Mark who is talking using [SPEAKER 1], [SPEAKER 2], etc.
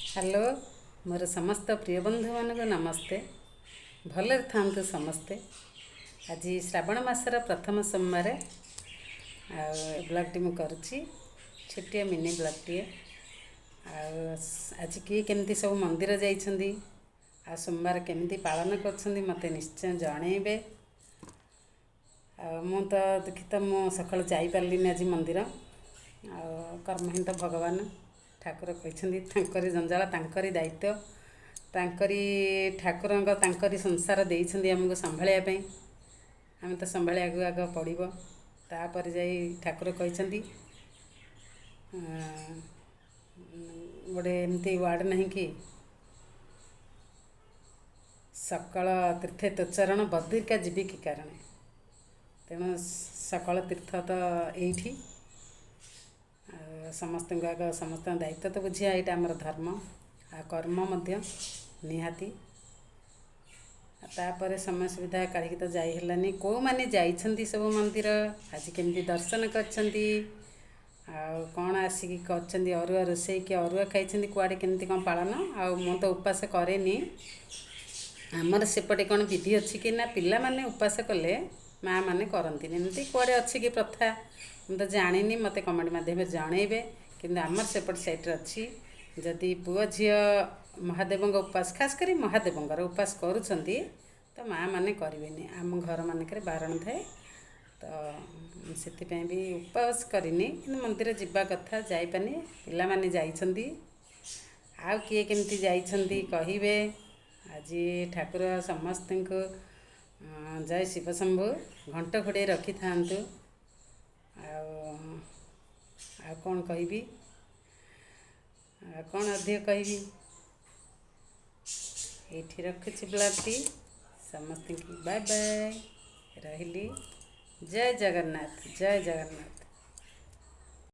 [SPEAKER 1] Hello, ମୋର ସମସ୍ତ ପ୍ରିୟ ବନ୍ଧୁମାନଙ୍କୁ ନମସ୍ତେ। ଭଲରେ ଥାଆନ୍ତୁ ସମସ୍ତେ। ଆଜି ଶ୍ରାବଣ ମାସର ପ୍ରଥମ ସୋମବାର, ଆଉ ଏ ବ୍ଲଗ୍ଟି ମୁଁ କରୁଛି, ଛୋଟିଆ ମିନି ବ୍ଲଗ୍ଟିଏ। ଆଉ ଆଜି କିଏ କେମିତି ସବୁ ମନ୍ଦିର ଯାଇଛନ୍ତି ଆଉ ସୋମବାର କେମିତି ପାଳନ କରୁଛନ୍ତି, ମୋତେ ନିଶ୍ଚୟ ଜଣେଇବେ। ଆଉ ମୁଁ ତ ଦୁଃଖିତ, ମୁଁ ସକାଳୁ ଯାଇପାରିଲିନି ଆଜି ମନ୍ଦିର। ଆଉ କର୍ମ ହିଁ ତ ଭଗବାନ, ଠାକୁର କହିଛନ୍ତି ତାଙ୍କରି ଜଞ୍ଜାଳ, ତାଙ୍କରି ଦାୟିତ୍ୱ, ତାଙ୍କରି ଠାକୁରଙ୍କ ତାଙ୍କରି ସଂସାର ଦେଇଛନ୍ତି ଆମକୁ ସମ୍ଭାଳିବା ପାଇଁ। ଆମେ ତ ସମ୍ଭାଳିବାକୁ ଆଗ ପଡ଼ିବ, ତାପରେ ଯାଇ ଠାକୁର କହିଛନ୍ତି। ଗୋଟେ ଏମିତି ୱାର୍ଡ଼ ନାହିଁ କି, ସକଳ ତୀର୍ଥେ ତୋଚରଣ ବଦ୍ରିକା ଯିବି କି କାରଣେ। ତେଣୁ ସକଳ ତୀର୍ଥ ତ ଏଇଠି। ଆଉ ସମସ୍ତଙ୍କୁ ଆଗ ସମସ୍ତଙ୍କ ଦାୟିତ୍ୱ ତ ବୁଝିବା, ଏଇଟା ଆମର ଧର୍ମ ଆଉ କର୍ମ ମଧ୍ୟ ନିହାତି। ଆଉ ତାପରେ ସମୟ ସୁବିଧା କାଢ଼ିକି ତ ଯାଇ ହେଲାନି। କେଉଁମାନେ ଯାଇଛନ୍ତି ସବୁ ମନ୍ଦିର, ଆଜି କେମିତି ଦର୍ଶନ କରିଛନ୍ତି, ଆଉ କ'ଣ ଆସିକି କରିଛନ୍ତି, ଅରୁଆ ରୋଷେଇ କି ଅରୁଆ ଖାଇଛନ୍ତି, କୁଆଡ଼େ କେମିତି କ'ଣ ପାଳନ। ଆଉ ମୁଁ ତ ଉପାସ କରେନି। ଆମର ସେପଟେ କ'ଣ ବିଧି ଅଛି କି ନା, ପିଲାମାନେ ଉପାସ କଲେ ମାଆ ମାନେ କରନ୍ତିନି, ଏମିତି କୁଆଡ଼େ ଅଛି କି ପ୍ରଥା, ମୁଁ ତ ଜାଣିନି, ମୋତେ କମେଣ୍ଟ ମାଧ୍ୟମରେ ଜଣେଇବେ। କିନ୍ତୁ ଆମର ସେପଟ ସାଇଡ଼୍ରେ ଅଛି, ଯଦି ପୁଅ ଝିଅ ମହାଦେବଙ୍କ ଉପାସ, ଖାସ କରି ମହାଦେବଙ୍କର ଉପାସ କରୁଛନ୍ତି, ତ ମାଆ ମାନେ କରିବେନି। ଆମ ଘରମାନଙ୍କରେ ବାରଣ ଥାଏ, ତ ସେଥିପାଇଁ ବି ଉପବାସ କରିନି। କିନ୍ତୁ ମନ୍ଦିର ଯିବା କଥା, ଯାଇପାରିନି। ପିଲାମାନେ ଯାଇଛନ୍ତି, ଆଉ କିଏ କେମିତି ଯାଇଛନ୍ତି କହିବେ। ଆଜି ଠାକୁର ସମସ୍ତଙ୍କୁ ଜୟ ଶିବଶମ୍ଭୁ ଘଣ୍ଟ ଘୋଡ଼େଇ ରଖିଥାନ୍ତୁ। ଆଉ ଆଉ କ'ଣ କହିବି, ଆଉ କ'ଣ ଅଧିକ କହିବି, ଏଇଠି ରଖୁଛି ବ୍ଲଗ୍ଟି। ସମସ୍ତଙ୍କୁ ବାଏ ବାଏ, ରହିଲି। ଜୟ ଜଗନ୍ନାଥ, ଜୟ ଜଗନ୍ନାଥ।